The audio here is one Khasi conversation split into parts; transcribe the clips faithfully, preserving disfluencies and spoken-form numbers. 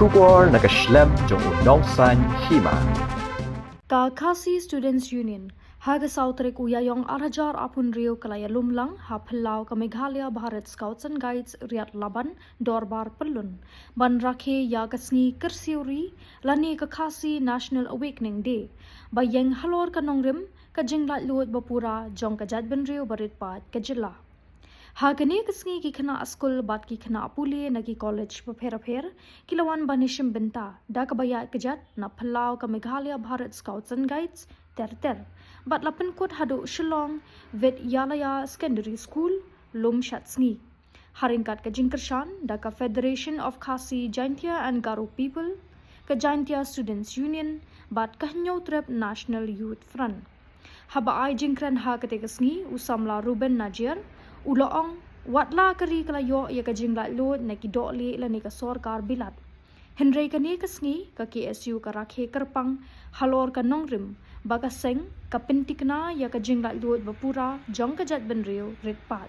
Khubor na ka shlem jong u nongsaiñ hima. Ka Khasi Students Union ha ka saw tarik u Ïaïong ar hajar arphew hynriew ka la ïalum lang ha phyllaw ka Meghalaya Bharat Scouts and Guides Riat Laban, Dorbar Pyllun, ban rakhe ïa ka sngi kyrsiew ri lane ka Khasi National Awakening Day, ba ïeng halor ka nongrim ka jinglaitluid bapura jong ka jaitbynriew barit paid ka jylla. Ha kane ka sngi ki khynnah skul bad ki khynnah pule na ki college bapher bapher ki la wan ban ïashim bynta da kaba ïaid kjat na phyllaw ka Meghalaya Bharat Scouts and Guides ter ter, bad la pynkut haduh Shillong Vidyalaya Secondary School, Lumshatsngi, ha ryngkat ka jingkyrshan da ka Federation of Khasi Jaintia and Garo People, ka Jaintia Students Union bad ka Hynñiewtrep National Youth Front. Haba ai jingkren ha kata ka sngi, u samla Reuben Najiar u la ong, watla ka ri ka la ïoh ïa ka jinglaitluid na ki dohlieh lane ka sorkar bilat, hynrei kane ka sngi ka K S U ka rakhe kyrpang halor ka nongrim ba ka seng ka pynthikna ïa ka jinglaitluid bapura jong ka jaitbynriew rit paid.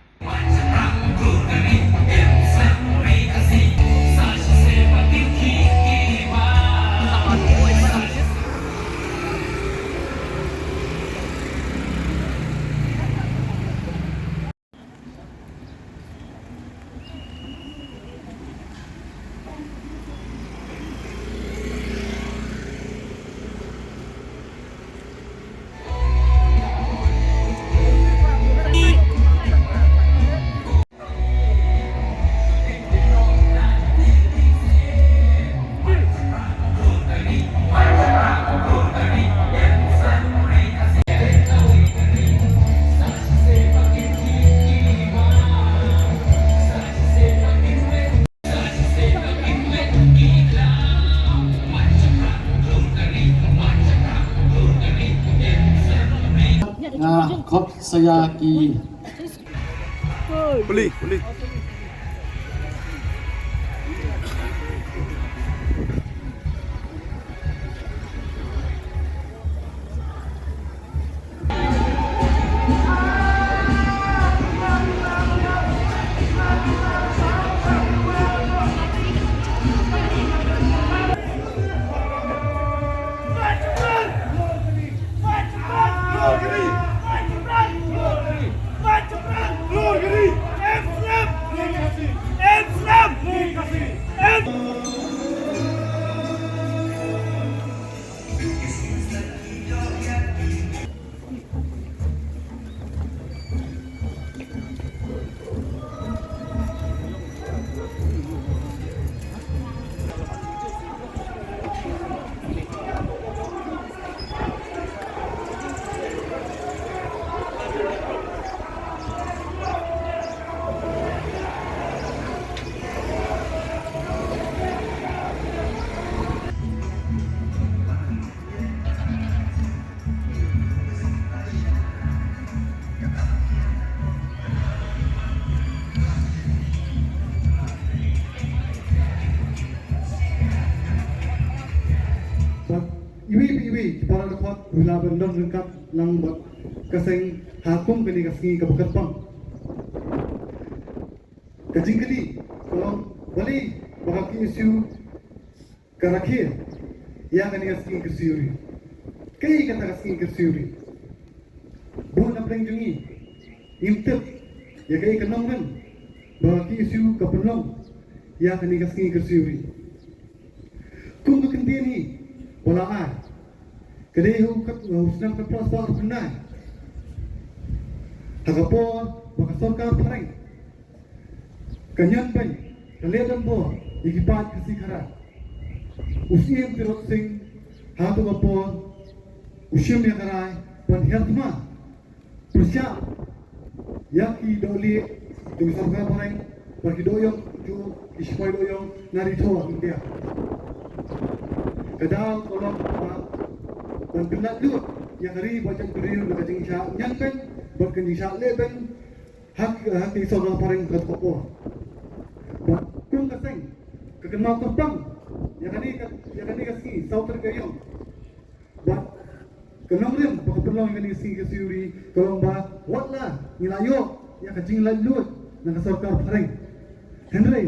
Nga khot sa ïa ki Puli, puli. Bad iwei pa iwei ki para dkhot u la ban don ryngkat lang bad ka seng ha kum kane ka sngi kaba kyrpang. Ka jingkylli ka long balei ba ka K S U ka rakhe ïa kane ka sngi kyrsiew ri. Kaei kata ka sngi kyrsiew ri? Bun na pdeng jong ngi ngim tip ïa kaei ka nongrim ba ka K S U ka pynlong ïa kane ka sngi kyrsiew ri. Kum ka kyntien hi ba la ai ka dei ha u kat, ha u snem khatphra spah arphew khyndai, ha ka por ba ka sorkar phareng ka ñion beiñ, ka leh donbor ïa ki paid Khasi Khara. U Syiem Tirot Sing ha kato ka por u shim ïa ka rai ban hiar thma pyrshah ïa ki dohlieh jong ki sorkar phareng bad ki dohïong jong ki shipai dohïong na Ri Thoh India. Ka daw ka long ba ban pynlait lut ïa ka ri bad jaitbynriew na ka jingshah ñion beiñ bad ka jingshah leh beiñ ha ki, ha ki sorkar phareng ha kato ka por. Bad kum ka seng ka kynmaw kyrpang ïa kane ka, ïa kane ka sngi saw tarik Ïaïong. Bad ka nongrim ba ka pynlong ïa kane ka sngi kyrsiew ri ka long ba watla ngi la ïoh ïa ka jinglaitluid na ka sorkar phareng, hynrei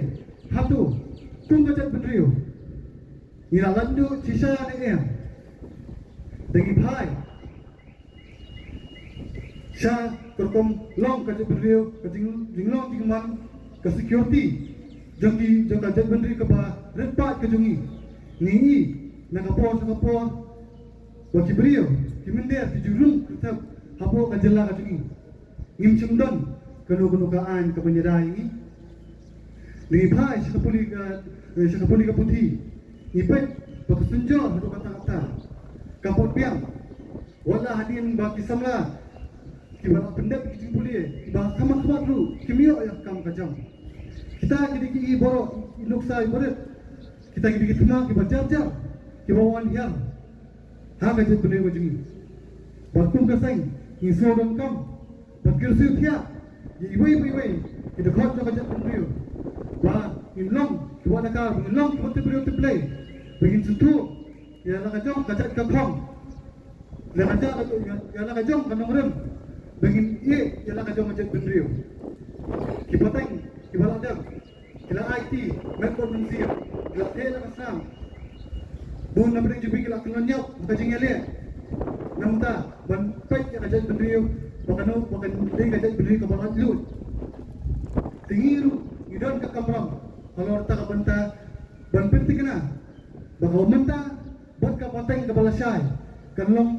hato kum ka jaitbynriew Ngi la lait duh shisha ne em? Da ngi phai sha ka rukom long ka jaitbynriew, ka jing, jinglong jingman, ka security jong ki, jong ka jaitbynriew kaba rit paid ka jong ngi. Ngi i na ka por sha ka por ba ki briew, ki mynder, ki ju rung kyrthep hapoh ka jylla ka jong ngi. Ngim shym don kano kano ka aiñ kaba ïada ïa ngi. Ngi phai sha ka pule ka, eh, sha ka pule ka puthi. Ngi peit ba ka synjor haduh katta katta ka pot biang. Wat la hadien ba ki samla kiba la pyndep ki jingpule, kiba kham kham ruh kim ïoh ïa ka kam ka jam. Kita ki dei ki i baroh, i nuksa i barit. Kita ki dei ki thma kiba jar jar, kiba wan hiar ha ka jaitbynriew ka jong ngi. Bad kum ka seng ngi sngewdonkam bad ngi sngewthiah ïa iwei pa iwei ki dkhot jong ka jaitbynriew ba ngin long kiba nakar, ba ngin long kiba tip briew tip Blei, ba ngin sngewthuh ïa la ka jong ka jait ka khong, ïa la ka jong, ïa la ka jong ka nongrim, ba ngin ïeh ïa la ka jong ka jaitbynriew. Ki pateng kiba la dep, ki la aiti met bad mynsiem, ki la theh la ka snam. Bun na pdeng jong phi ki la kyllon ïap ha ka jingïaleh. Namar ban peit ïa ka jaitbynriew ba kano ba kan dei ka jaitbynriew kaba laitluid. Te ngi ruh ngi don ka kamram halor kata ka bynta ban pynthikna ba ka mynta bad ka pateng kaba lashai kan long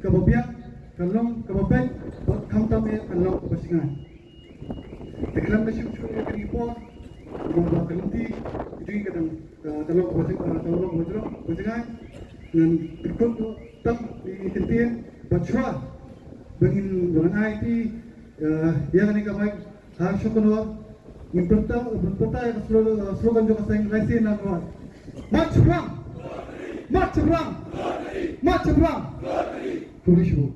kaba biang, kan long kaba beit, bad khamtam eh kan long kaba shngaiñ. Te khlem da shu shu ïa kane ka por, namar ba ka lynti ka jong ngi ka dang, ka, ka long kaba jong, ka long kaba jong, kaba jong ngi. Ngan pynkut noh tang ïa ki kyntien bad shuwa ba ngin, ba ngan aiti, eh, ïa kane ka mic ha Shongknor, ngin pyrta, ngin pyrta ïa ka slo-, slogan jong ka seng Raisien Nongrwai. March Shaphrang! March Shaphrang! March Shaphrang! Khublei shibun.